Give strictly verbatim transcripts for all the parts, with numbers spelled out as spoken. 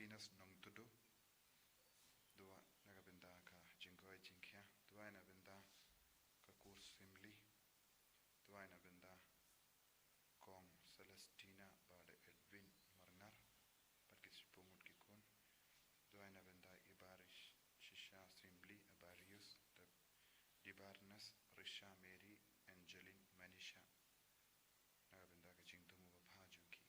Venus Nongtudu. Duwai na ka bynta ka jingkoit jingkhiah. Duwai na bynta ka Kur Simli. Duwai na bynta Kong Celestina bad Edwin Marngar bad ki shiphew ngut ki khun. Duwai na bynta i Barishisha Simli, Abarius, Dibarnas Risha, Mary, Angeline, Manisha. Na ka bynta ka jingthmu ba bha jong ki.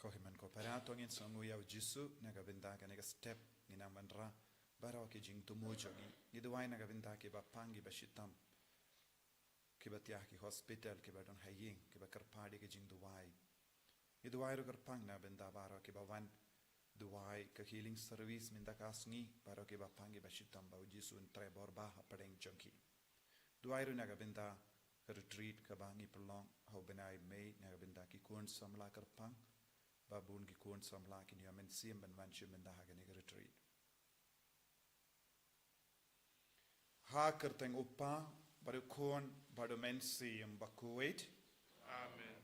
Ko hynmen ko para, to ngin sngewnguh ïa u Jisu na ka bynta kane ka step ngin ïa wanrah baroh ki jingthmu jong ngi. Ngi duwai na ka bynta kiba pang kiba shitom, kiba thiah ki hospital, kiba don ha ïing, kiba kyrpad ïa ki jingduwai. Ngi duwai ruh kyrpang na bynta baroh kiba wan duwai ka healing service mynta ka sngi, baroh kiba pang kiba shitom, ba u Jisu un trei bor ba hapdeng jong ki. Duwai ruh na ka bynta ka retreat kaba ngi pynlong ha u bnai May, na ka bynta ki khun samla kyrpang ba bun ki khun samla kin ïoh mynsiem ban wan shim bynta ha kane ka retreat. Ha ka kyrteng u Kpa bad u Khun bad u Mynsiem Bakhuid. Amen.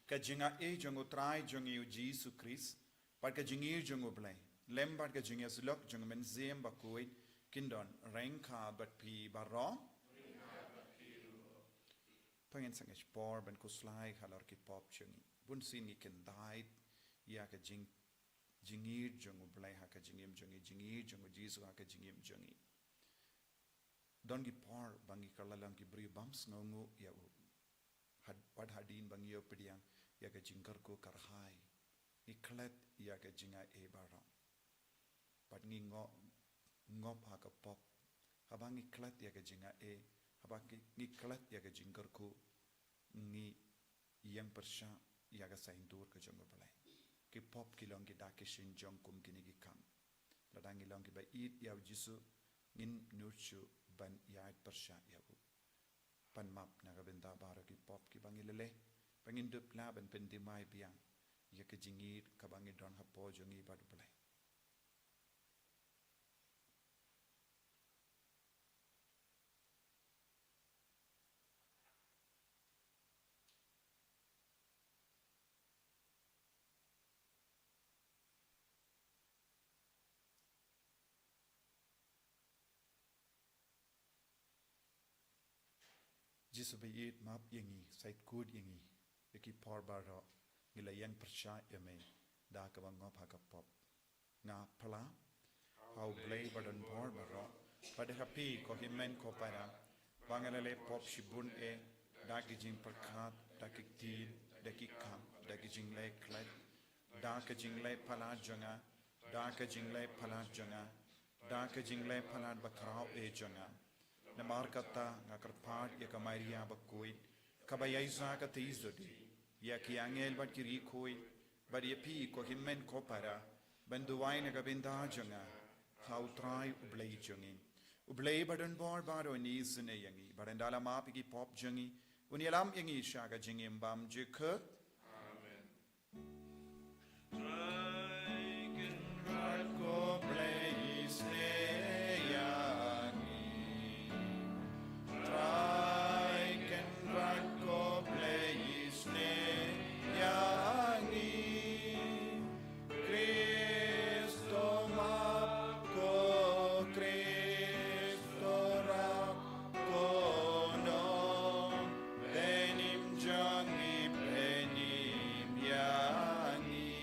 Ka jingaiei jong u Trai jong ngi u Jisu Khrist bad ka jingïeit jong u Blei, lem bad ka jingïasyllok jong u Mynsiem Bakhuid, kin don ryngkat bad phi baroh. To ngin sa ngeit por ban khuslai halor ki pop jong ngi. Bunsien ngi kyndait ïa ka jing jingïeit jong u Blei ha ka jingim jong ngi, jingïeit jong u Jisu ha ka jingim jong ngi. Don ki por ba ngi kylla long ki briew bym sngewnguh ïa u. Had, wat hadien ba ngi ïoh pdiang ïa ka jingkyrkhu kyrhai, ngi klet ïa ka jingaiei baroh. Bad ngi ngo-, ngop ha ka pop. Haba ngi klet ïa ka jingaiei, haba ki, ngi klet ïa ka jingkyrkhu, ngi ïeng pyrshah ïa ka saiñdur ka jong u Blei. Ki pop ki long ki dak ki shynjong kum kine ki kam. Lada ngi long kiba ïeit ïa u Jisu, ngin nud shuh ban ïaid pyrshah ïa u. Pan map na ka bynta baroh ki pop kiba ngi la leh, ba ngin dup lah ban pynthymmai biang ïa ka jingïeit kaba ngi don hapoh jong ngi bad u Blei. Jisu ba ïeit, map ïa ngi, sait kut ïa ngi ïa ki por baroh ngi la ïeng pyrshah ïa me da kaba ngop ha ka pop. Nga phla ha u Blei ba don bor baroh, bad ha phi ko hynmen ko para, ba nga la leh pop shibun eh, da ki jingpyrkhat, da ki ktien, da ki kam, da ki jingleh khlaiñ, da ka jingleh palat jong nga, da ka jingleh palat jong nga, da ka jingleh palat bakhraw eh jong nga. Namar kata nga kyrpad ïa ka Maria bakhuid, kaba ïaishah ka theisotti, ïa ki angel bad ki riewkhuid, bad ïa phi ko hynmen ko para, ban duwai na ka bynta jong nga ha u Trai u Blei jong ngi. U Blei ba don bor baroh un isynei ïa ngi, bad un da la map ïa ki pop jong ngi, un ïalam ïa ngi sha ka jingim bymjukut. Amen. Trai Kynrad ko Blei isynei ïa ngi. Trai Kynrad ko Blei isynei ïa ngi. Khrist to map ko, Khrist to rah ko, nongpynim jong ngi, pynim ïa ngi.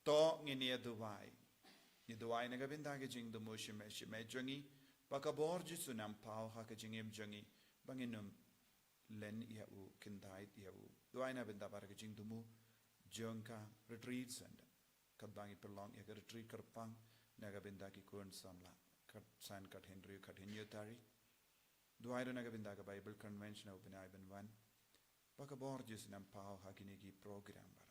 To ngin ïa duwai. Ngi duwai na ka bynta ka jingthmu shimet shimet jong ngi, ba ka bor Jisu un ym paw ha ka jingim jong ngi, ba ngin ym len ïa u, khyndai ïa u. Duwai na bynta baroh ka jingthmu jong ka Retreat Center. Katba ngi pynlong ïa ka retreat kyrpang na ka bynta ki khun samla. Kat san, kat hynriew, kat hynñiew tarik. Duwai ruh na ka bynta ka Bible Convention ha u bnai ban wan. Ba ka bor Jisu un ym paw ha kine ki program baroh.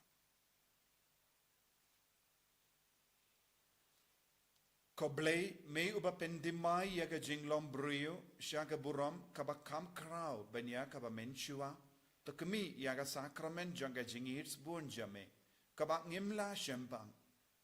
Ko Blei, me uba pyndimai ïa ka jinglong briew sha ka burom kaba kham khraw ban ïa kaba mynshuwa, to khmih ïa ka sakramen jong ka jingïeit sbun jong me, kaba ngim lah shemphang,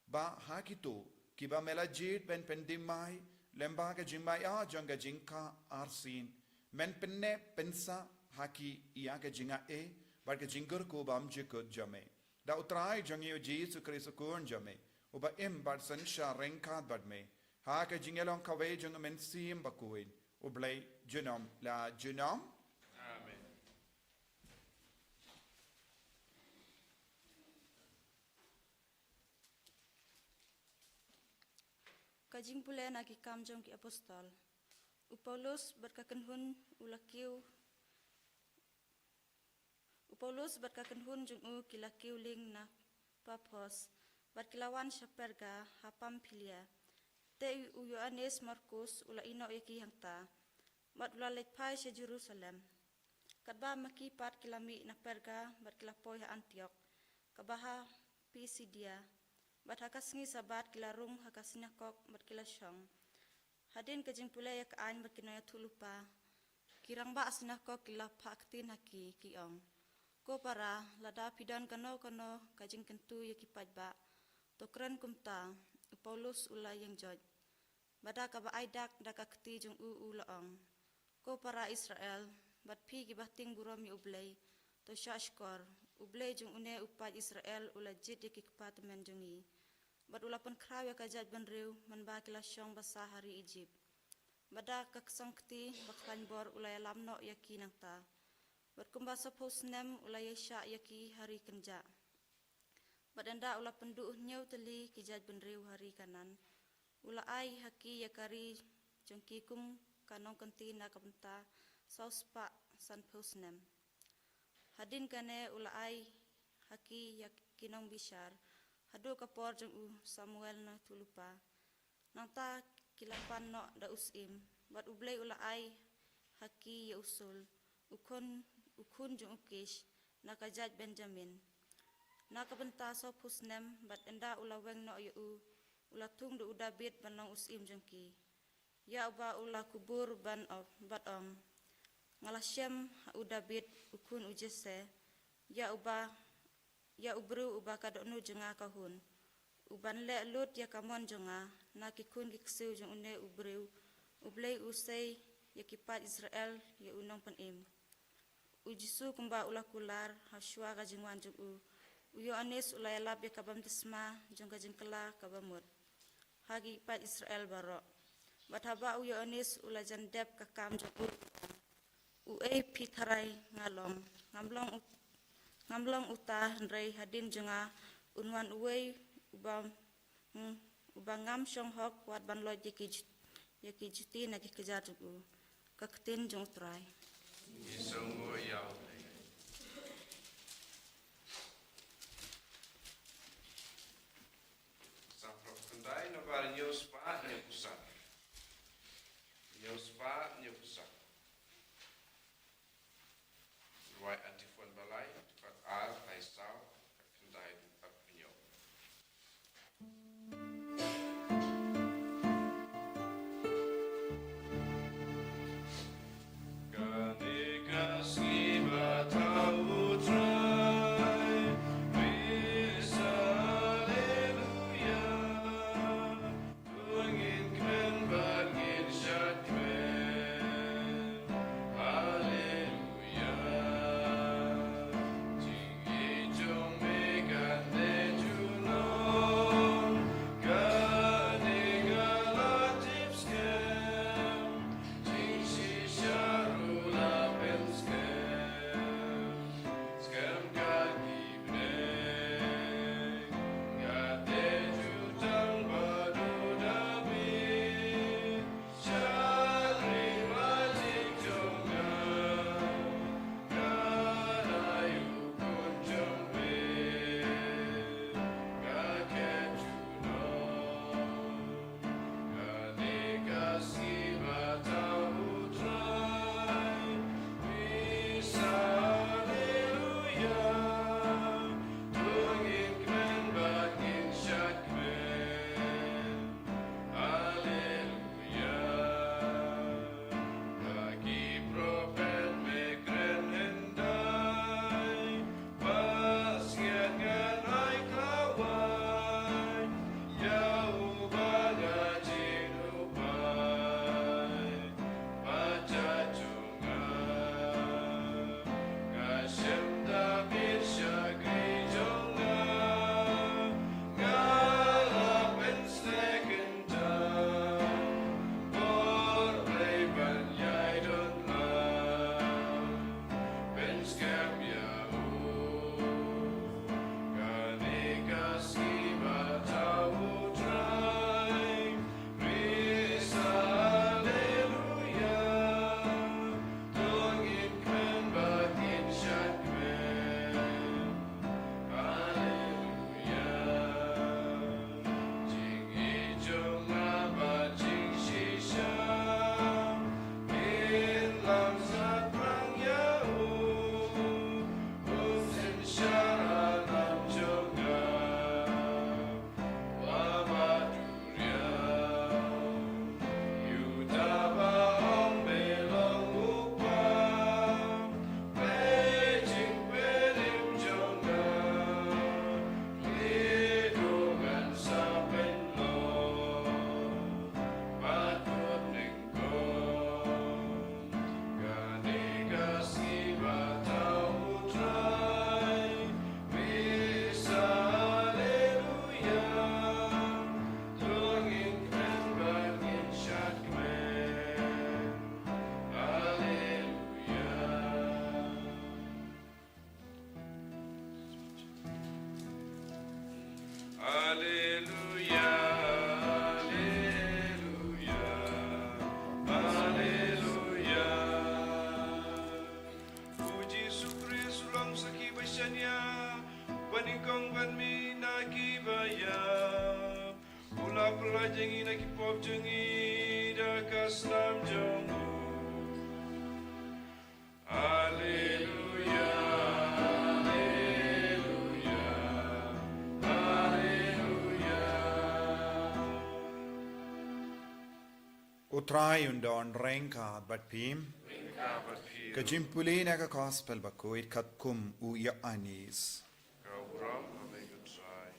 ba ha kito kiba me la jied ban pyndimai lyngba ka jingmaïa jong ka jingkha arsien, men pynneh pynsah ha ki ïa ka jingaiei bad ka jingkyrkhu bymjukut jong me. Da U Trai jong ngi U Jisu Khrist U Khun jong me, uba im bad synshar ryngkat bad me, ha ka jingïalong kawei jong U Mynsiem Bakhuid, U Blei junom la junom. Amen. Ka jingpule na Ki Kam jong ki Apostol. U Paulus bad ka kynhun u la kiew U Paulus bad ka kynhun jong u ki la kiew lieng na Paphos, bad ki la wan sha Perga ha Pamphilia. Te u Ïoannis Markus u la ïehnoh ïa ki hangta, bad u la leit phai sha Jerusalem. Katba ma ki pat ki la mih na Perga bad ki la poi ha Antiok, kaba ha Pisidia, bad ha ka sngi Sabbath ki la rung ha ka sinakok bad ki la shong. Hadien ka jingpule ïa ka aiñ bad ki nongïathuhlypa, ki rangbah synakok ki la phah ktien ha ki, ki ong, Ko para, lada phi don kano kano ka jingkyntu ïa ki paidbah, to kren kumta. U Paulus u la ïeng joit, bad da kaba ai dak da ka kti jong u u la ong, Ko para Israel, bad phi kiba tieng burom ïa U Blei, to shahshkor. U Blei jong une u paid Israel u la jied ïa ki kpa tymmen jong ngi, bad u la pynkhraw ïa ka jaitbynriew mynba ki la shong basa ha ri Ijipt. Bad da ka ksangkti bakhlaiñ bor u la ïalam noh ïa ki nangta, bad kumba saphew snem u la ïaishah ïa ki ha ri kynjah. Bad ynda u la pynduh hynñiew tylli ki jaitbynriew ha ri Kanaan, u la ai ha ki ïa ka ri jong ki kum ka nongkynti na ka bynta saw spah sanphew snem. Hadien kane u la ai ha ki ïa ki nongbishar, haduh ka por jong u Samuel nongïathuhlypa. Nangta ki la pan noh da u syiem, bad U Blei u la ai ha ki ïa u Saul, u khun, u khun jong u Kish, na ka jait Benjamin. Na ka bynta sawphew snem, bad ynda u la weng noh ïa u, u la thung da u Dabid ban long u syiem jong ki. Ïa uba u la kubur ban o-, bad ong, Nga la shem ha u Dabid, u khun u Jesse, ïa uba, ïa u briew uba ka dohnud jong nga ka hun, u ban leh lut ïa ka mon jong nga na ki khun ki ksiew jong une u briew. U Blei u sei ïa ki paid Israel ïa u Nongpynim. U Jisu kumba u la kular ha shuwa ka jingwan jong u, u Ïoannis u la ïalap ïa ka baptisma jong ka jingkylla kaba mut ha ki paid Israel baroh. Bad haba u Ïoannis u la jan dep ka kam jong u, u ei phi tharai nga long? Ngam long u-, ngam long uta, hynrei hadien jong nga un wan uwei uba, mm, uba ngam shong hok wat ban loit ïa ki ju-, ïa ki juti na ki kjat jong u. Ka ktien jong U Trai. Ngi sngewbha ïa U Blei. Sa prof khyndai na bar hynñiew spah hynñiew phew san. Hynñiew spah hynñiew phew san. Rwai Antiphon ba lai, dkhot ar, lai saw, khyndai, dkhot hynñiew. Kane ka sngi ba thaw U Trai, praise Hallelujah. To ngin kmen bad ngin shait kmen. Hallelujah. Haleluya, haleluya. U Jisu Khrist u long sakhi ba shaniah, ba nyngkong ban mih na ki ba ïap. U la pynlait ïa ngi na ki pop jong ngi da ka snam jong u. Haleluya, haleluya, haleluya. U Trai un don ryngkat bad phi. Ryngkat bad phi. Ka jingpule na ka Gospel bakhuid katkum u Ïoannis. Ka burom ha me ko Trai.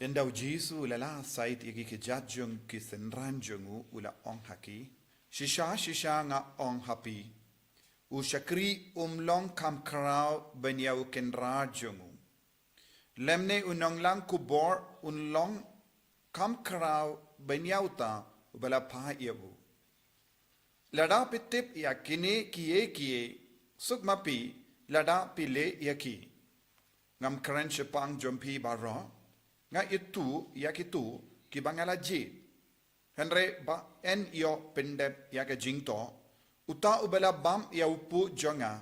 Ynda u Jisu u la lah sait ïa ki kjat jong ki synran jong u, u la ong ha ki, shisha shisha nga ong ha phi, u shakri um long kham khraw ban ïa u kynrad jong u, lymne u nonglang khubor un long kham khraw ban ïa uta uba la phah ïa u. Lada phi tip ïa kine kiei kiei, suk ma phi lada phi leh ïa ki. Ngam kren shaphang jong phi baroh, nga ïathuh ïa kito kiba nga la jied. Hynrei ba yn ïoh pyndep ïa ka jingtoh, uta uba la bam ïa u puh jong nga,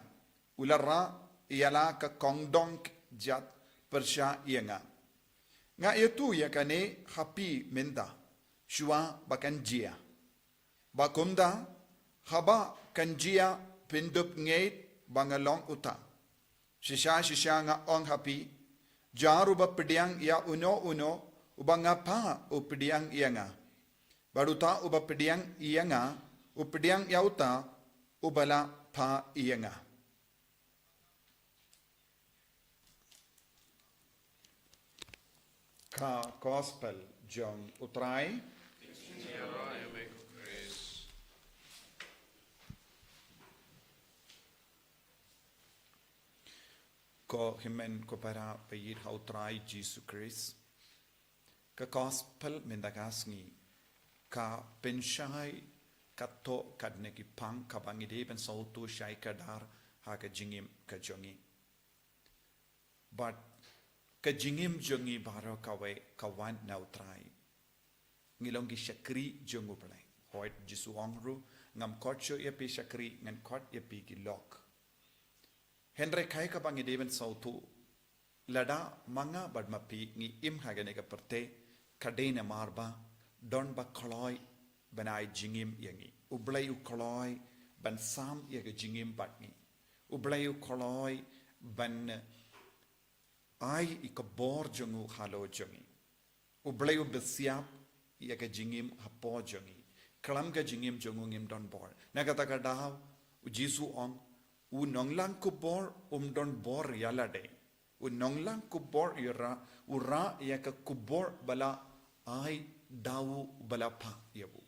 u la rah ïa la ka kongdong kjat pyrshah ïa nga. Nga ïathuh ïa kane ha phi mynta, shuwa ba kan jia. Ba kumta, haba kan jia phin dup ngeit ba nga long uta. Shisha shisha nga ong ha phi, jar uba pdiang ïa uno uno uba nga phah u pdiang ïa nga. Bad uta uba pdiang ïa nga u pdiang ïa uta uba la phah ïa nga. Ka Gospel jong u Trai. Ko hynmen ko para ba ïeit ha u Trai Jisu Khrist. Ka Gospel mynta ka sngi ka pynshai katto katne ki phang kaba ngi dei ban sngewthuh shai kdar ha ka jingim ka jong ngi. Bad ka jingim jong ngi baroh kawei ka wan na u Trai. Ngi long ki shakri jong u Blei. Hooid, Jisu ong ruh, ngam khot shuh ïa phi shakri, ngan khot ïa phi ki lok. Hynrei kaei kaba ngi dei ban sngewthuh, lada ma nga bad ma phi ngi im ha kane ka pyrthei, ka dei namar ba don ba kloi ban ai jingim ïa ngi. U Blei u kloi ban sam ïa ka jingim bad ngi. U Blei u kloi ban ai ïa ka bor jong u halor jong ngi. U Blei u bisiap ïa ka jingim hapoh jong ngi. Khlem ka jingim jong u ngim don bor. Na kata ka daw, u Jisu ong, u nonglang khubor um don bor ïa lade. U nonglang khubor u rah, u rah ïa ka khubor ba la ai da u ba la phah ïa u.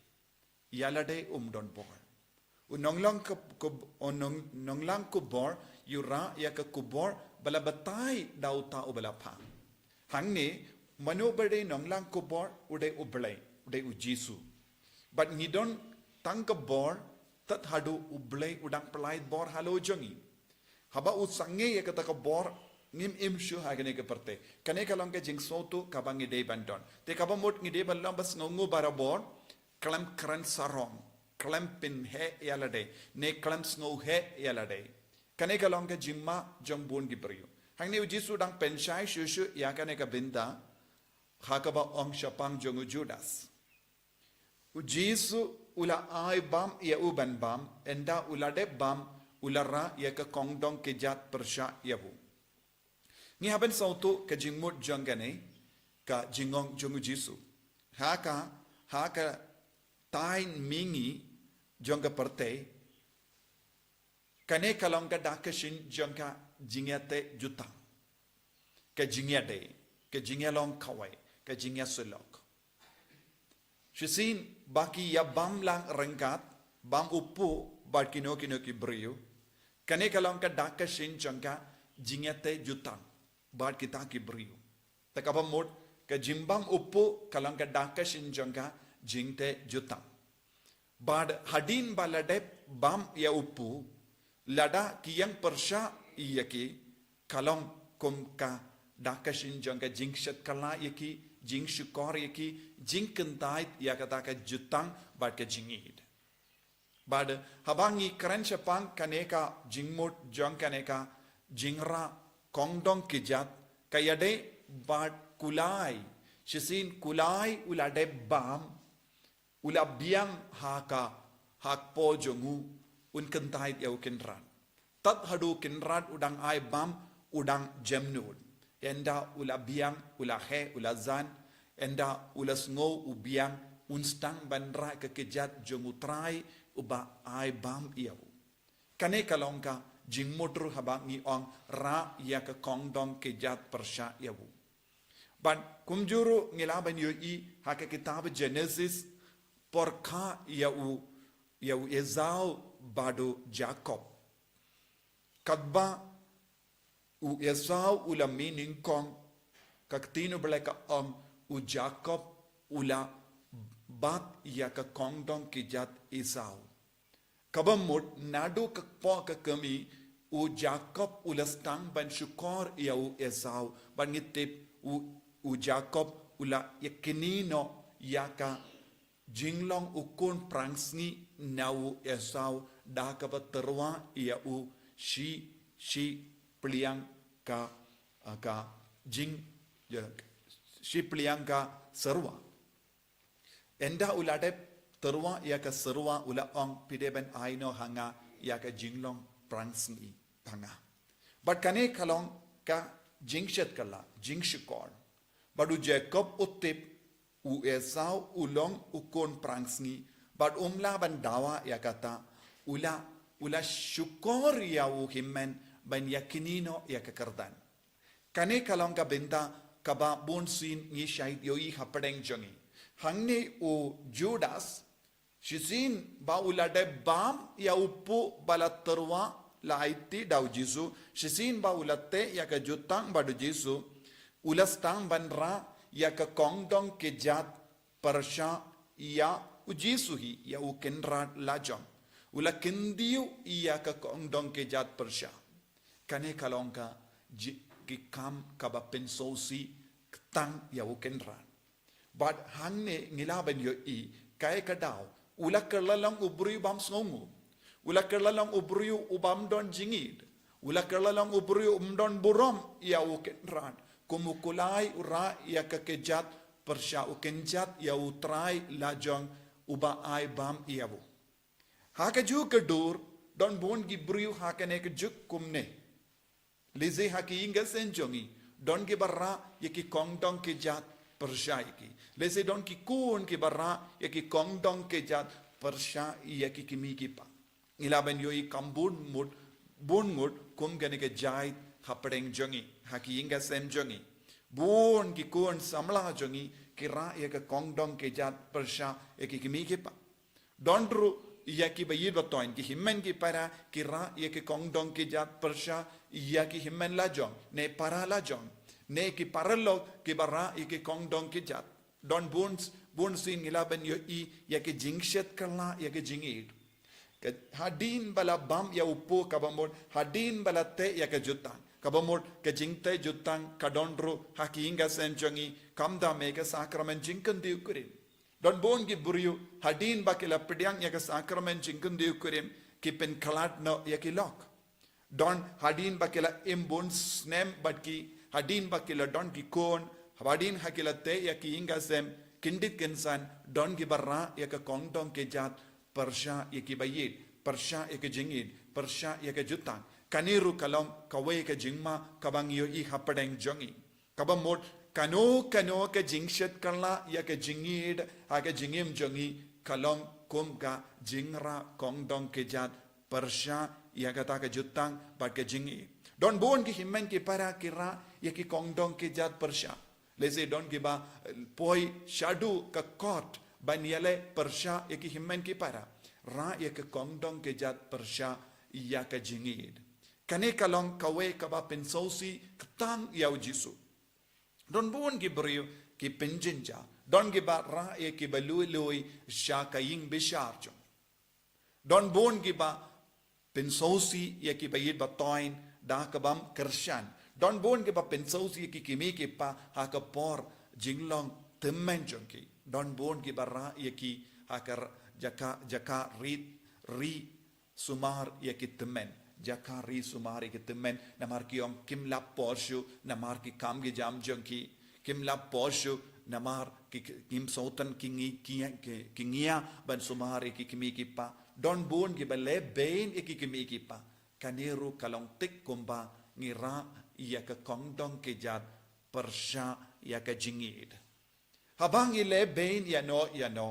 Ïa lade um don bor. U nonglang khub-, khub-, u nong-, nonglang khubor u rah ïa ka khubor ba la batai da uta uba la phah. Hangne, mano ba dei nonglang khubor, u dei u Blei, u dei u Jisu. Bad ngi don tang ka bor, tad haduh u Blei u dang pynlait bor halor jong ngi. Haba u sangeh ïa kata ka bor, ngim im shuh ha kane ka pyrthei. Kane ka long ka jingsngewthuh kaba ngi dei ban don. Te kaba mut ngi dei ban long ba sngewnguh barabor, khlem kren sarong, khlem pynheh ïa lade, ne khlem sngewheh ïa lade. Kane ka long ka jingma jong bun ki briew. Hangne u Jisu dang pynshai shuh shuh ïa kane ka bynta, ha kaba ong shaphang jong u Judas. U Jisu u la ai bam ïa u ban bam, ynda u la dep bam, u la rah ïa ka kongdong kjat pyrshah ïa u. Ngi hap ban sngewthuh ka jingmut jong kane, ka jingong jong u Jisu. Ha ka, ha ka thaiñ mihngi jong ka pyrthei, kane ka long ka dak ka shin jong ka jingïateh jutang. Ka jingïadei, ka jingïalong kawei, ka jingïasyllok. Shisien ba ki ïa bam lang ryngkat, bam u puh bad kino kino ki briew. Kane ka long ka dak ka shin jong ka jingïateh jutang bad kita ki briew. Te kaba mut ka jingbam u puh ka long ka dak ka shin jong ka jingteh jutang. Bad hadien ba la dep bam ïa u puh, lada ki ïeng pyrshah ïa ki, Ka long kum ka da ka shin jong ka jingshet kylla ïa ki, jingshukor ïa ki, jingkyntait ïa kata ka jutang bad ka jingïeid. Bad haba ngi kren shaphang kane ka jingmut jong kane ka jingrah kongdong kjat, ka ïadei bad Kulai. Shisien Kulai u la dep bam, u la biang ha ka, ha kpoh jong u, un kyntait ïa u Kynrad. Tad haduh u Kynrad u dang ai bam, u dang jemnud. Ynda u la biang, u la heh, u la jan, ynda u la sngew u biang, un sdang ban rah ka kjat jong u Trai uba ai bam ïa u. Kane ka long ka jingmut ruh haba ngi ong rah ïa ka kongdong kjat pyrshah ïa u. Bad kumjuh ruh ngi lah ban ïohi ha ka kitab Genesis, por ka ïa u, ïa u Esau bad u Jakob. Katba u Esau u la mih nyngkong, ka ktien U Blei ka ong u Jakob u la bat ïa ka kongdong kjat Esau. Kaba mut naduh ka kpoh ka kmie, u Jakob u la sdang ban shukor ïa u Esau, bad ngi tip u, u Jakob u la ïakynnoh ïa ka jinglong u khun prangsngi na u Esau da kaba tyrwa ïa u shi, shi pliang ka, ka jing, ïa, shi pliang ka syrwa. Ynda u la dep tyrwa ïa ka syrwa u la ong, phi dei ban ai noh ha nga ïa ka jinglong prangsngi ha nga. Bad kane ka long ka jingshet kylla, jingshukor. Bad u Jakob u tip u Esau u long u khun prangsngi, bad um lah ban dawa ïa kata, u la, u la shukor ïa u hynmen ban ïakynnoh ïa ka kyrdan. Kane ka long ka bynta kaba bun sien ngi shait ïohi hapdeng jong ngi. Hangne u Judas, shisien ba u la dep bam ïa u kpu ba la tyrwa la aiti da u Jisu, shisien ba u la teh ïa ka jutang bad u Jisu, u la sdang ban rah ïa ka kongdong kjat pyrshah ïa u Jisu hi, ïa u Kynrad lajong. U la kyndiew ïa ka kongdong kjat pyrshah. Kane ka long ka ji-, ki kam kaba pynsngewsih kyrteng ïa u Kynrad. Bad hangne ngi lah ban ïohi, kaei ka daw, u la kylla long u briew bym sngewnguh. U la kylla long u briew u bym don jingïeid. U la kylla long u briew um don burom ïa u Kynrad. Kum u Kulai u rah ïa ka kjat pyrshah, u kynjat ïa u Trai lajong uba ai bam ïa u. Ha kajuh ka dur, don bun ki briew ha kane ka juk kumne. Lehse ha ki ïing ki sem jong ngi, don kiba rah ïa ki kongdong kjat pyrshah ïa ki. Lehse don ki khun kiba rah ïa ki kongdong kjat pyrshah ïa ki kmie ki kpa. Ngi lah ban ïohi kam bun mut, bun ngut kum kane ka jait hapdeng jong ngi, ha ki ïing ki sem jong ngi. Bun ki khun samla jong ngi ki rah ïa ka kongdong kjat pyrshah ïa ki kmie ki kpa. Don ruh ïa kiba ïeit ba toiñ, ki hynmen ki para, ki rah ïa ki kongdong kjat pyrshah ïa ki hynmen lajong, ne para lajong, ne ki paralok kiba rah ïa ki kongdong kjat. Don bun, bun sien ngi lah ban ïohi ïa ki jingshet kylla ïa ki jingïeid. Ka hadien ba la bam ïa u kpu kaba mut, hadien ba la teh ïa ka jutang. Kaba mut ka jingteh jutang ka don ruh ha ki ïing ki sem jong ngi, kam da mih ka sakramen jingkyndit kurim. Don bun ki briew, hadien ba ki la pdiang ïa ka sakramen jingkyndit kurim, ki pynkhlad noh ïa ki lok. Don hadien ba ki la im bun snem bad ki, hadien ba ki la don ki khun, hadien ha ki la teh ïa ki ïing ki sem, kyndit kynsan, don kiba rah ïa ka kongdong kjat pyrshah ïa kiba ïeit, pyrshah ïa ka jingïeid, pyrshah ïa ka jutang. Kane ruh ka long kawei ka jingma kaba ngi ïohi hapdeng jong ngi. Kaba mut, kano kano ka jingshet kylla ïa ka jingïeid ha ka jingim jong ngi, ka long kum ka jingrah kongdong kjat pyrshah ïa kata ka jutang bad ka jingïeid. Don bun ki hynmen ki para ki rah ïa ki kongdong kjat pyrshah. Lehse don kiba, eh, poi shaduh ka kot ban ïaleh pyrshah ïa ki hynmen ki para. Rah ïa ka kongdong kjat pyrshah ïa ka jingïeid. Kane ka long kawei kaba pynsngewsih kyrteng ïa u Jisu. Don bun ki briew ki pynjynjar, don kiba rah ïa kiba lui lui sha ka ïing bishar jong. Don bun kiba pynsngewsih ïa kiba ïeit ba toiñ, da ka bym kyrshan. Don bun kiba pynsngewsih ïa ki kmie ki kpa ha ka por jinglong tymmen jong ki. Don bun kiba rah ïa ki ha ka r-, jaka, jaka ri, ri sumar ïa ki tymmen. Jaka ri sumar ïa ki tymmen, namar ki ong kim lah poi shuh, namar ki kam ki jam jong ki. Kim lah poi shuh, namar ki, ki, kim sngewthuh ki ngi, ki, ki, ki ngiah ban sumar ïa ki kmie ki kpa. Don bun kiba leh beiñ ïa ki kmie ki kpa. Kane ruh ka long tik kumba ngi rah ïa ka kongdong kjat pyrshah ïa ka jingïeid. Haba ngi leh beiñ ïano ïano,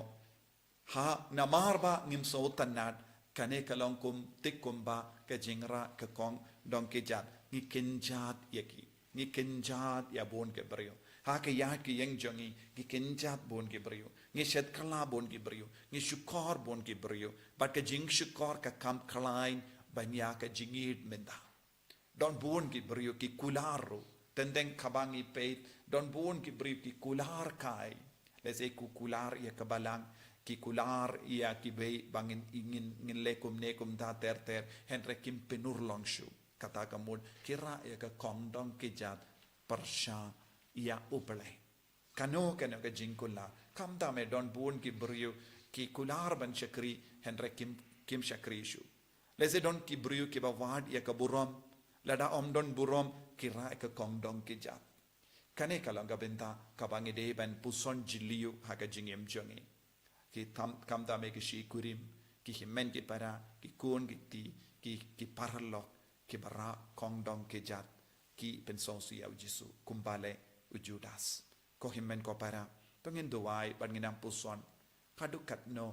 ha namar ba ngim sngewtynnat, kane ka long kum tik kumba ka jingrah ka kongdong kjat. Ngi kynjat ïa ki. Ngi kynjat ïa bun ki briew. Ha ka ïaid ka ïeng jong ngi, ngi kynjat bun ki briew. Ngi shet kylla bun ki briew. Ngi shukor bun ki briew. Bad ka jingshukor ka kam khlaiñ ban ïa ka jingïeid mynta. Don bun ki briew ki kular ruh. Teng teng kaba ngi peit, don bun ki briew ki kular kai. Lehse ki kular ïa ka balang, ki kular ïa kiba ngin, ngin, ngin leh kumne kumta ter ter, hynrei kim pynurlong shuh. Kata ka mut, ki rah ïa ka kongdong kjat pyrshah ïa U Blei. Kano kano ka jingkular. Khamtam eh don bun ki briew ki kular ban shakri, hynrei kim, kim shakri shuh. Lehse don ki briew kiba wad ïa ka burom, lada ym don burom, ki rah ïa ka kongdong kjat. Kane ka long ka bynta kaba ngi dei ban puson jylliew ha ka jingim jong ngi. Ki tam, khamtam eh ki shi kurim, ki hynmen ki para, ki khun ki kti, ki, ki paralok, kiba rah kongdong kjat, ki pynsngewsih ïa U Jisu, kumba leh u Judas. Ko hynmen ko para, to ngin duwai bad ngin ym puson. Haduh katno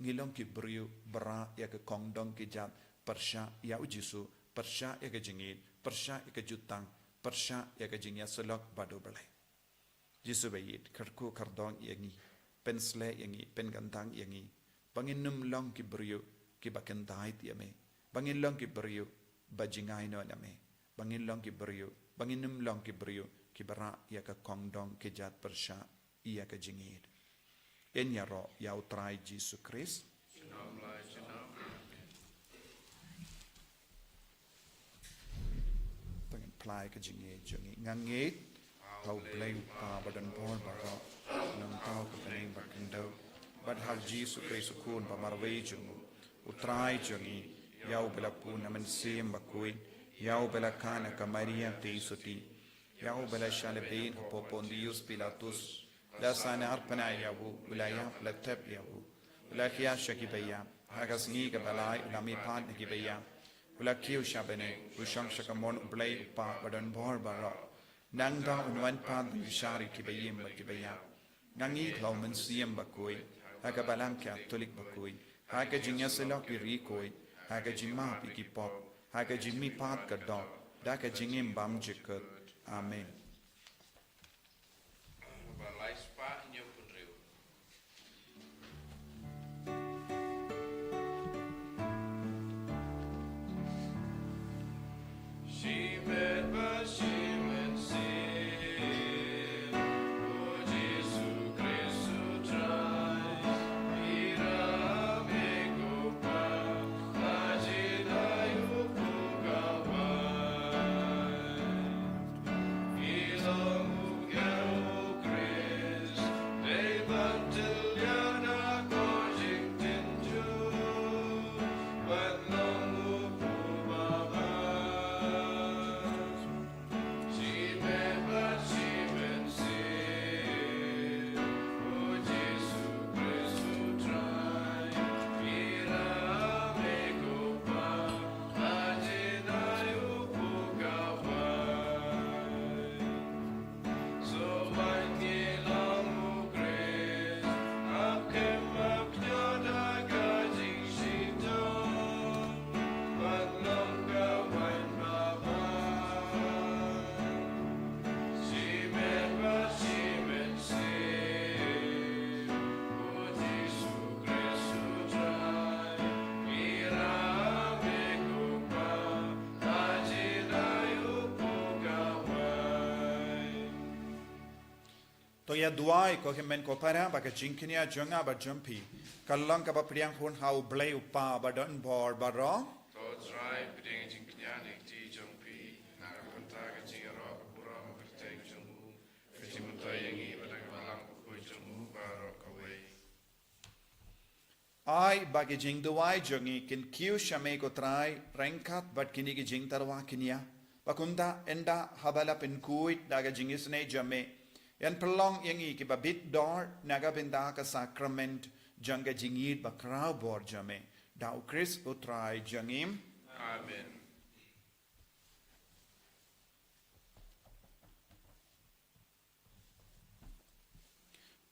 ngi long ki briew ba rah ïa ka kongdong kjat pyrshah ïa U Jisu, pyrshah ïa ka jingïeid, pyrshah ïa ka jutang, pyrshah ïa ka jingïasyllok bad U Blei. Jisu ba ïeit, kyrkhu kyrdong ïa ngi, pynsleh ïa ngi, pynkyntang ïa ngi, ba ngin ym long ki briew kiba kyntait ïa me, ba ngin long ki briew ba jngai noh na me, ba ngin long ki briew, ba ngin ym long ki briew kiba rah ïa ka kongdong kjat pyrshah ïa ka jingïeid. Ngin ïaroh ïa U Trai Jisu Khrist. To ngin pynlait ka jingïeit jong ngi. Nga ngeit ha U Blei U Kpa ba don bor baroh, nongthaw ka bneng bad khyndew, bad ha U Jisu Khrist U Khun ba marwei jong U, U Trai jong ngi, ïa uba la pun na Mynsiem Bakhuid, ïa uba la khang na ka Maria Theisotti, ïa uba la shah leh beiñ hapoh Pontius Pilatus, la sahnarphna ïa u, u la ïap, la thep ïa u, u la khia sha kiba ïap, ha ka sngi kaba lai u la mihpat na kiba ïap, u la kiew sha bneng, u shong sha kamon U Blei U Kpa ba don bor baroh. Nangta un wan pat ban bishar ïa kiba im bad kiba ïap. Nga ngeit ha U Mynsiem Bakhuid, ha ka Balang Katholik bakhuid, ha ka jingïasyllok ki riewkhuid, ha ka jingmap ïa ki pop, ha ka jingmihpat ka doh, da ka jingim bymjukut. Amen. Ba lai spah hynñiew phew hynriew. Shimet ba shimet sien, O Jisu Khrist U Trai, ira me ko Kpa, ka jingïaid u pukawai. To ïa duwai ko hynmen ko para ba ka jingkñia jong nga bad jong phi ka long kaba pdiang hun ha U Blei U Kpa ba don bor baroh. To Trai, pdiang jingkñia na ka kti jong phi. Ai ba ki jingduwai jong ngi kin kiew sha me ko Trai, ryngkat bad kine ki jingtyrwa kñia. Ba kumta ynda haba la pynkhuid da ka jingisynei jong me, yn pynlong ïa ngi kiba bit dor na ka bynta ka sakrament jong ka jingïeit bakhraw bor jong me. Da U Khrist U Trai jong ngi. Amen.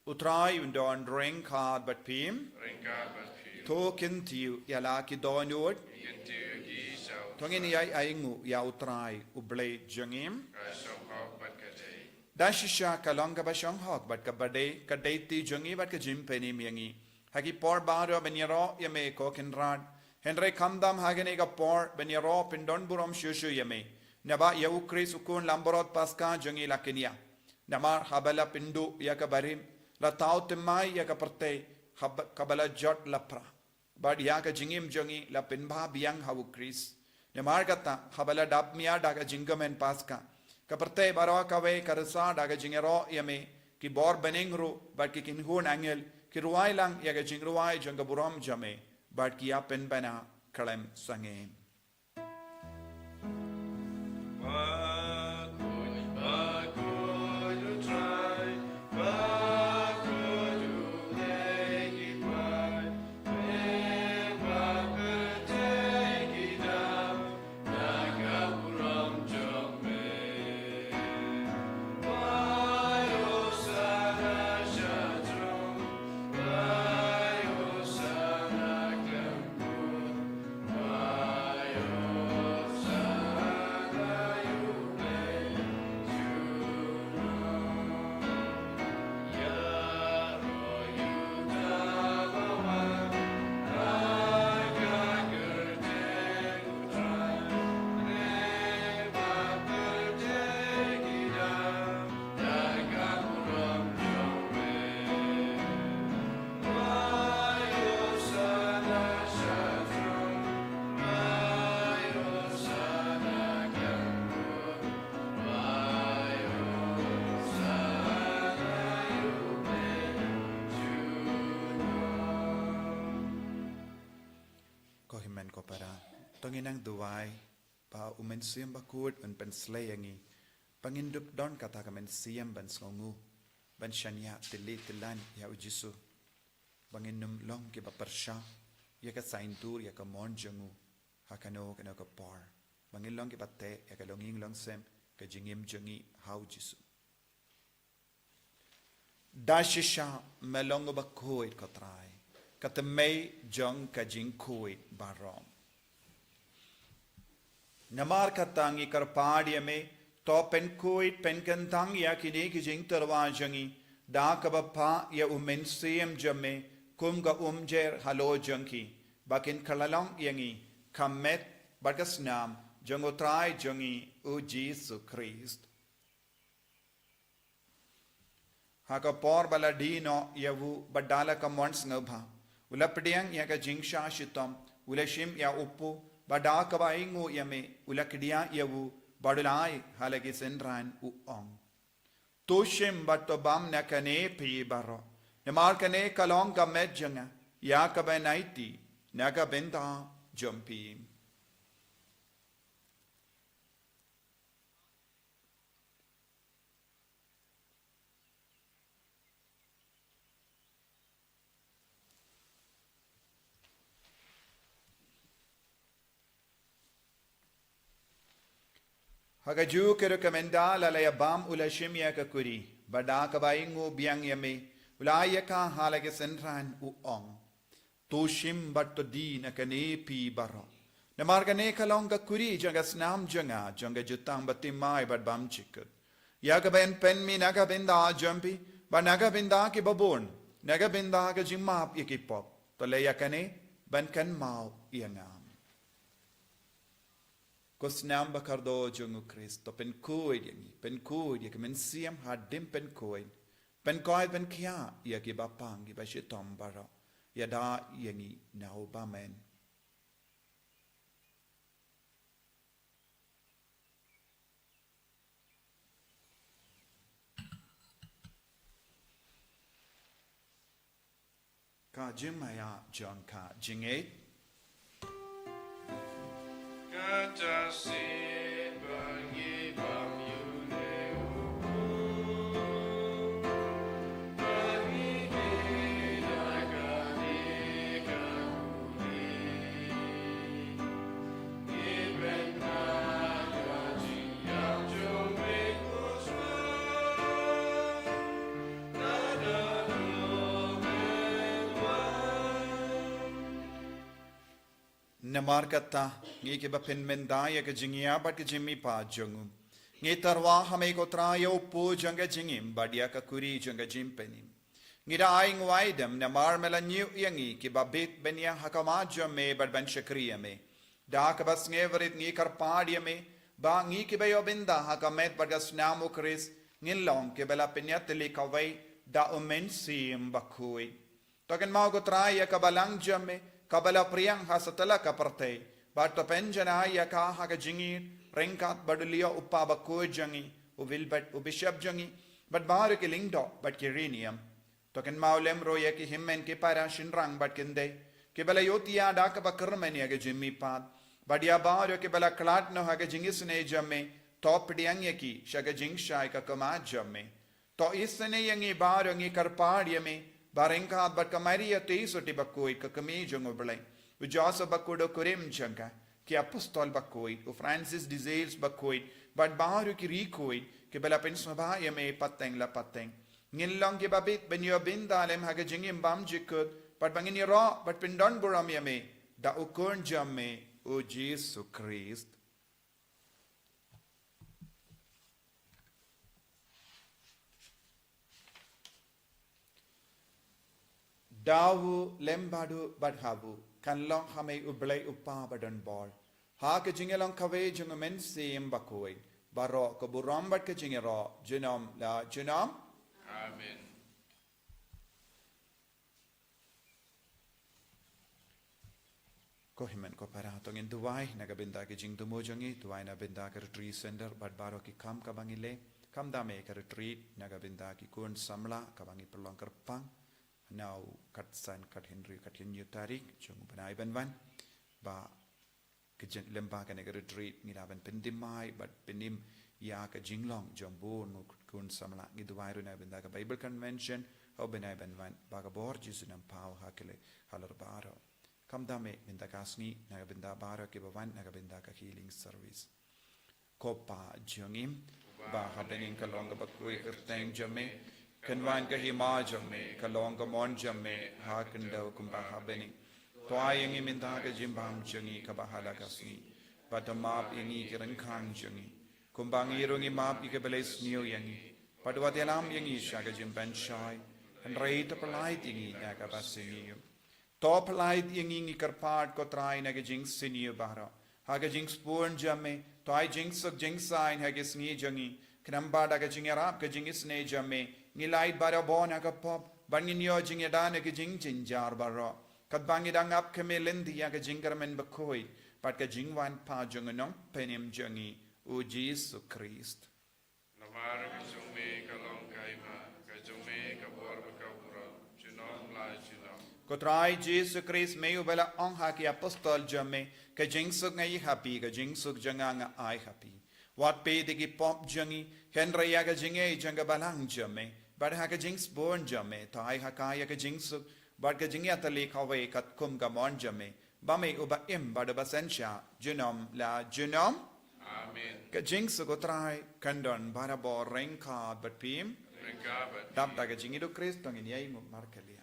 U Trai un don ryngkat bad phi. Ryngkat bad phi. To kyntiew ïa la ki dohnud. Kyntiew ïa ki sha U Trai. To ngin ïai ainguh ïa U Trai U Blei jong ngi. Ka shong hok bad ka dei. Da shisha ka long kaba shong hok bad kaba dei, ka dei ti jong ngi bad ka jingpynim ïa ngi ha ki por baroh ban ïaroh ïa me ko Kynrad. Hynrei khamtam ha kane ka por ban ïaroh pyndonburom shuh shuh ïa me, naba ïa U Khrist U Khun langbrot Paskha jong ngi la kñia. Namar haba la pynduh ïa ka barim, la thaw thymmai ïa ka pyrthei, haba, kaba la jot la pra. Bad ïa ka jingim jong ngi la pynbha biang ha U Khrist. Namar kata, haba la dap mia da ka jingkmen Paskha, ka pyrthei baroh kawei ka rsa da ka jingïaroh ïa me, ki bor bneng ruh bad ki kynhun angel ki rwai lang ïa ka jingrwai jong ka burom jong me, bad ki ïa pynbna khlem sangeh. Ko hynmen ko para, to ngin nang duwai ba U Mynsiem Bakhuid un pynslei ïa ngi ba ngin dup don kata ka mynsiem ban sngewnguh, ban shaniah tylli tyllan ïa U Jisu, ba ngin ym long kiba pyrshah ïa ka saiñdur ïa ka mon jong u ha kano kano ka por, ba ngin long kiba teh ïa ka longïing longsem ka jingim jong ngi ha U Jisu. Da shisha me long uba khuid ko Trai, ka thymmei jong ka jingkhuid baroh. Namar kata ngi kyrpad ïa me, to pynkhuid pynkyntang ïa kine ki jingtyrwa jong ngi da kaba phah ïa U Mynsiem jong me kum ka umjer halor jong ki, ba kin kylla long ïa ngi ka met bad ka snam jong U Trai jong ngi U Jisu Khrist. Ha ka por ba la die noh ïa u bad da la ka mon sngewbha, u la pdiang ïa ka jingshah shitom, u la shim ïa u kpu, bad da kaba ainguh ïa me, u la kdiah ïa u bad u la ai ha la ki synran, u ong: To shim bad to bam na kane phi baroh, namar kane ka long ka met jong nga ïa kaban aiti na ka bynta jong phi. Ha kajuh ka ruh ka mynta la la ïa bam u la shim ïa ka kuri, bad da kaba ainguh biang ïa me, u la ai ïa ka ha la ki synran, u ong: To shim bad to die na kane phi baroh, namar kane ka long ka kuri jong ka snam jong nga jong ka jutang bathymmai bad bymjukut, ïa kaban pynmih na ka bynta jong phi bad na ka bynta ki babun, na ka bynta ka jingmap ïa ki pop. To leh ïa kane ban kynmaw ïa nga. Ko snam bakordor jong U Khrist, to pynkhuid ïa ngi, pynkhuid ïa ka mynsiem hadien pynkhuid, pynkhuid pynkhiah ïa ki bapang ki bashitom baroh, ïada ïa ngi na u bymman. Jingmaya jong ka jingngeit. Kata sien ba ngi bam ïa une u buh, ba ngi ïa da kane ka khuri, ngi pynbna ka jingïap jong me, Khrist. Namar kata, ngi kiba pynmynda ïa ka jingïap bad ka jingmihpat jong u, ngi tyrwa ha me ko Trai ïa u buh jong ka jingim bad ïa ka khuri jong ka jingpynim. Ngi da ai nguaidam namar me la ñiew ïa ngi kiba bit ban ïeng ha khmat jong me bad ban shakri ïa me. Da kaba sngewrit ngi kyrpad ïa me ba ngi kiba ïoh bynta ha ka met bad ka snam u Khrist ngin long kiba la pynïatylli kawei da u Mynsiem Bakhuid. To kynmaw ko Trai ïa ka balang jong me kaba la phriang ha satlak ka pyrthei, bad to pynjanai ïa ka ha ka jingïeit ryngkat bad u Leo u kpa bakhuid jong ngi, u Wilbert u bishop jong ngi, bad baroh ki lyngdoh bad ki riewniam. To kynmaw lem ruh ïa ki hynmen ki para shynrang bad kynthei kiba la ïohthiah da kaba kyrmen ïa ka jingmihpat, bad ïa baroh kiba la khlad noh ha ka jingisynei jong me, to pdiang ïa ki sha ka jingshai ka khmat jong me. To isynei ïa ngi baroh, ngi kyrpad ïa me ba ryngkat bad ka Maria Theisotti bakhuid ka kmie jong u Blei, u Joseph bakhuid u kurim jong ka, ki apostol bakhuid, u Francis de Sales bakhuid, bad baroh ki riewkhuid kiba la pynsngewbha ïa me pateng la pateng, ngin long kiba bit ban ïoh bynta lem ha ka jingim bymjukut, bad ba ngin ïaroh bad pyndonburom ïa me da u Khun jong me u Jisu Khrist. Da u lem bad u bad ha u, kan long ha me u Blei u Kpa badonbor, ha ka jingïalong kawei jong u Mynsiem Bakhuid, baroh ka burom bad ka jingïaroh junom la junom. Amen. Ko hynmen ko para, to ngin duwai na ka bynta ki jingthmu jong ngi, duwai na bynta ka Retreat Center bad baroh ki kam kaba ngi leh. Khamtam eh ka retreat, na ka bynta ki khun samla kaba ngi pynlong kyrpang, na u khatsan, khathynriew, khathynñiew tarik jong u bnai ban wan, ba ka jing, lyngba kane ka retreat ngi lah ban pynthymmai bad pynim ïa ka jinglong jong bun u khun samla. Ngi duwai ruh na ka bynta ka Bible Convention ha u bnai ban wan, ba ka bor Jisu un nang paw ha ki leh halor baroh. Khamtam eh mynta ka sngi na ka bynta baroh kiba wan na ka bynta ka healing service. Ko Pa jong ngi ba ha bneng, ka long kaba khuid ka kyrteng jong me, kan wan ka hima jong me, ka long ka mon jong me ha khyndew kumba ha bneng. To ai ïa ngi mynta ka jingbam jong ngi kaba ha la ka sngi, bad to map ïa ngi ki ryngkang jong ngi, kumba ngi ruh ngi map ïa kiba la isniew ïa ngi, bad wat ïalam ïa ngi sha ka jingpynshai, hynrei to pyllait ïa ngi na kaba sniew. To pyllait ïa ngi, ngi kyrpad ko Trai, na ka jingsniew baroh, ha ka jingsbun jong me. To ai jingsuk jingsaiñ ha ki sngi jong ngi, khnang ba da ka jingïarap ka jingisynei jong me, ngin lait barabor na ka pop, bad ngin ïoh jingïada na ka jingjynjar baroh, katba ngi dang ap khmih lynti ïa ka jingkyrmen bakhuid bad ka jingwan pat jong u Nongpynim jong ngi, u Jisu Khrist. Namar ka jong me ka long ka hima, ka jong me ka bor bad ka burom, junom la junom. Ko Trai Jisu Khrist, me uba la ong ha ki apostol jong me, ka jingsuk nga ïa ha phi, ka jingsuk jong nga nga ai ha phi. Wat peit ïa ki pop jong ngi, hynrei ïa ka jingngeit jong ka balang jong me, bad ha ka jingsbun jong me, to ai ha ka ïa ka jingsuk bad ka jingïatylli kawei katkum ka mon jong me, ba me uba im bad uba synshar junom la junom. Amen. Ka jingsuk u Trai kan don barabor ryngkat bad phi. Ryngkat bad phi. Dap da ka jingïeit u Khrist to ngin ïai nguh markylliang.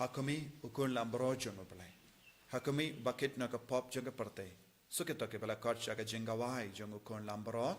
Ha khmih, u Khun Langbrot jong U Blei. Ha khmih, u bakit na ka pop jong ka pyrthei. Suk ïa kito kiba la khot sha ka jingkawai jong u Khun Langbrot.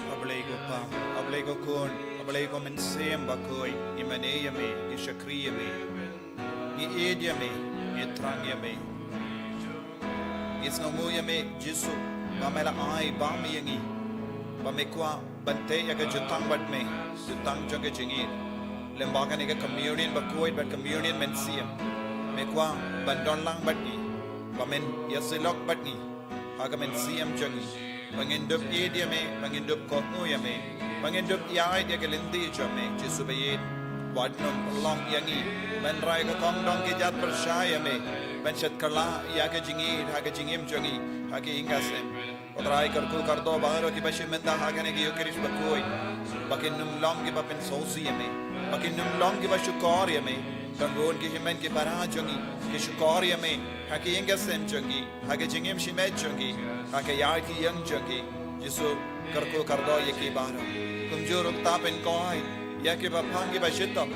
A Blei ko Pa, a Blei ko Khun, a Blei ko Mynsiem Bakhuid, ngi mane ïa me, ngi shakri ïa me, ngi ïeit ïa me, ngi thrang ïa me. Ngi sngewnguh ïa me Jisu, ba me la ai bam ïa ngi, ba me kwah ban teh ïa ka jutang bad me, jutang jong ka jingïeit. Lem bad kane ka communion bakhuid bad communion mynsiem, me kwah ban don lang bad ngi, ba men ïasyllok bad ngi ha ka mynsiem jong ngi, ba ngin dup ïeit ïa me, ba ngin dup kohnguh ïa me, ba ngin dup ïaid ïa ka lynti jong me. Jisu ba ïeit, wat nym pynlong ïa ngi ban rai ka kongdong ki jait pyrshah ïa me, ban shet kylla ïa ka jingïeit ha ka jingim jong ngi ha ka ïing ka sem. Ko Trai, kyrkhu kyrdoh baroh kiba shim bynta ha kane ka Ïukharist bakhuid, ba kin nym long kiba pynsngewsih ïa me, ba kin nym long kiba shukor ïa me. Don bun ki hynmen ki para jong ngi ki shukor ïa me ha ka ïing ka sem jong ngi, ha ka jingim shimet jong ngi, ha ka ïaid ka ïeng jong ngi. Jisu, kyrkhu kyrdoh ïa ki baroh. Kumjuh ruh ta pynkoit ïa kiba pang kiba shitom,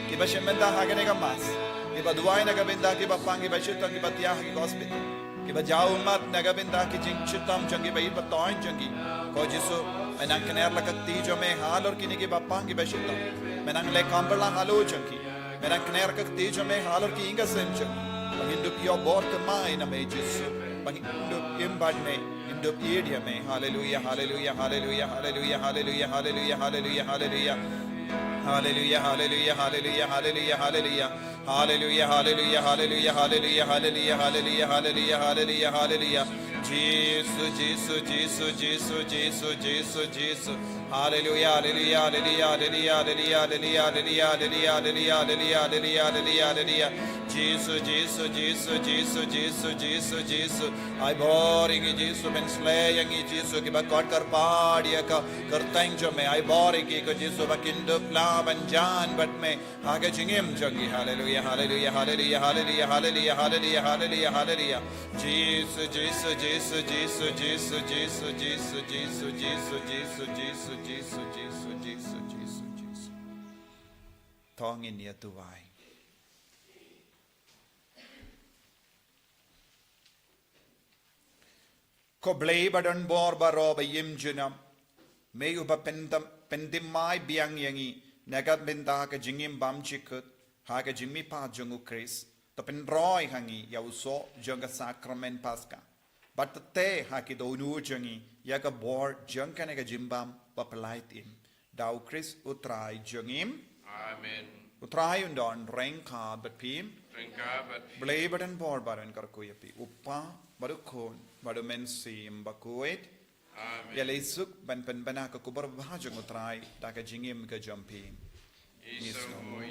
kiba shim bynta ha kane ka Mass, kiba duwai na ka bynta kiba pang kiba shitom, kiba thiah ha ki hospital, kiba jaw ummat na ka bynta ki jingshitom jong ki, ba ïeit ba thoiñ jong ki. Ko Jisu, me nang kner la ka kti jong me halor kine kiba pang kiba shitom. Me nang leh kam bylla halor jong ki. Me nang kner ka kti jong me halor ki ïing ka sem jong ki. Ba ngin dup ïoh bor thymmai na me Jisu. Ba ngin dup im bad me, ngin dup ïeit ïa me. Haleluia, haleluia, haleluia, haleluia, haleluia, haleluia, haleluia, haleluia. Haleluia, haleluia, haleluia, haleluia, haleluia. Haleluia, haleluia, haleluia, haleluia, haleluia, haleluia, haleluia, haleluia, haleluia. Jisu, Jisu, Jisu, Jisu, Jisu, Jisu, Jisu. Haleluia, haleluia, haleluia, haleluia, haleluia, haleluia, haleluia, haleluia, haleluia, haleluia, haleluia, haleluia. Jisu, Jisu, Jisu, Jisu, Jisu, Jisu, Jisu. Ai bor ïa ngi Jisu, pynshlei ïa ngi Jisu, kiba kot kyrpad ïa ka kyrteng jong me. Ai bor ïa ngi ko Jisu, ba kin dup lah ban jan bad me ha ka jingim jong ngi. Haleluia, haleluia, haleluia, haleluia, haleluia, haleluia, haleluia, haleluia. Jisu, Jisu, Jisu, Jisu, Jisu, Jisu, Jisu, Jisu, Jisu, Jisu, Jisu, Jisu, Jisu, Jisu, Jisu, Jisu. To ngin ïa duwai. Ko Blei ba don bor baroh ba im junom, me uba pyndam, pynthymmai biang ïa ngi na ka bynta ka jingim bymjukut ha ka jingmihpat jong u Khrist, to pynroi ha ngi ïa u soh jong ka sakramen Paska. Bad to tei ha ki dohnud jong ngi ïa ka bor jong kane ka jingbam baphyllaïtim. Da u Khrist u Trai jong ngi. Amen. U Trai un don ryngkat bad phi. Ryngkat bad phi. Blei ba don bor baroh un kyrkhu ïa phi. U Kpa bad u Khun bad u Mynsiem Bakhuid. Amen. Ïaleh suk ban pynbna ka khubor babha jong u Trai da ka jingim ka jong phi. Ngi sngew.